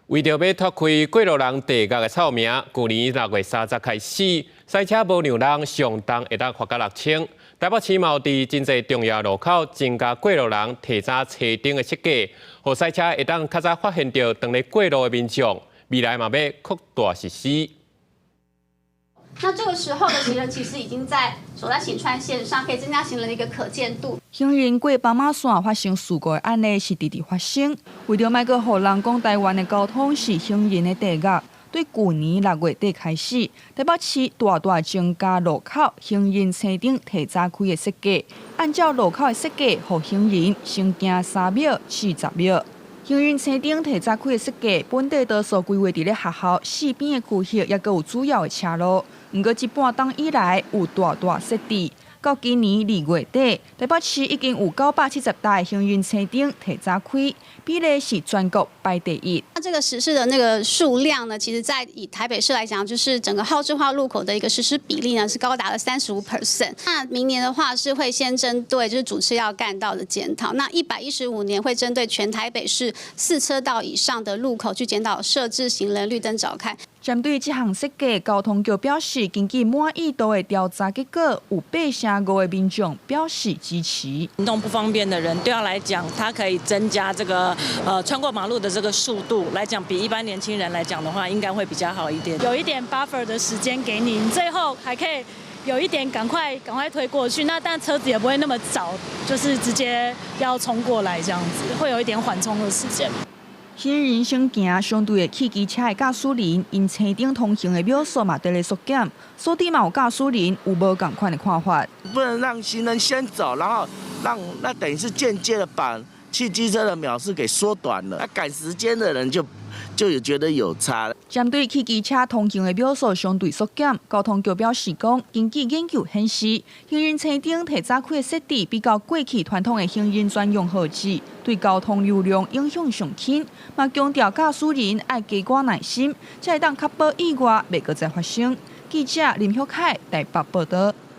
為著欲脫開過路人地獄的臭名，舊年6月30開始，賽車無讓人上重會當罰甲6000。台北市嘛有佇真濟重要路口增加過路人提早青燈的設計，予賽車會當較早發現著當咧過路的民眾，未來嘛欲擴大實施。那這個時候的行人其實已經在走在行穿線上，可以增加行人的一個可見度。行人過斑馬線發生事故的案例是直直發生。為著莫閣予人講台灣的交通是行人的地獄，對舊年6月底開始，台北市大大增加路口行人青燈提早開的設計，按照路口的設計，予行人先行3秒至10秒。行人青燈提早開的設計，本底多數規劃佇咧學校四邊的區域，抑閣有主要的車路。毋過這半冬以來，有大大設置。到今年2月底，台北市已經有970台行人青燈提早開，比例是全國排第一。那這個實施的那個數量呢，其實在以台北市來講，就是整個號誌化路口的一個實施比例呢，是高達了35%。那明年的話是會先針對就是主次要幹道的檢討，那115年會針對全台北市四車道以上的路口去檢討設置行人綠燈早開。針對這項設計，交通局表示，根據滿意度的調查結果，有85%的民眾表示支持。行動不方便的人，對他來講，他可以增加這個穿過馬路的這個速度來講，比一般年輕人來講的話，應該會比較好一點。有一點 buffer 的時間給你，你最後還可以有一點趕快趕快推過去，那但車子也不會那麼早，就是直接要衝過來這樣子，會有一點緩衝的時間。行人先行，相對的汽機車的駕駛人，𪜶青燈通行的秒數嘛，佇咧縮減，所以嘛有駕駛人有無仝款的看法。不能讓行人先走，然後讓那等於是間接的把汽機車的秒數給縮短了。那趕時間的人就有覺得有差。針對汽機車通行的秒數相對縮減，交通局表示講，根據研究顯示，行人青燈提早開的設置比較過去傳統的行人專用號誌，對交通流量影響上輕。嘛強調駕駛人愛加寡耐心，才會當確保意外袂閣再發生。記者林旭凱台北報導。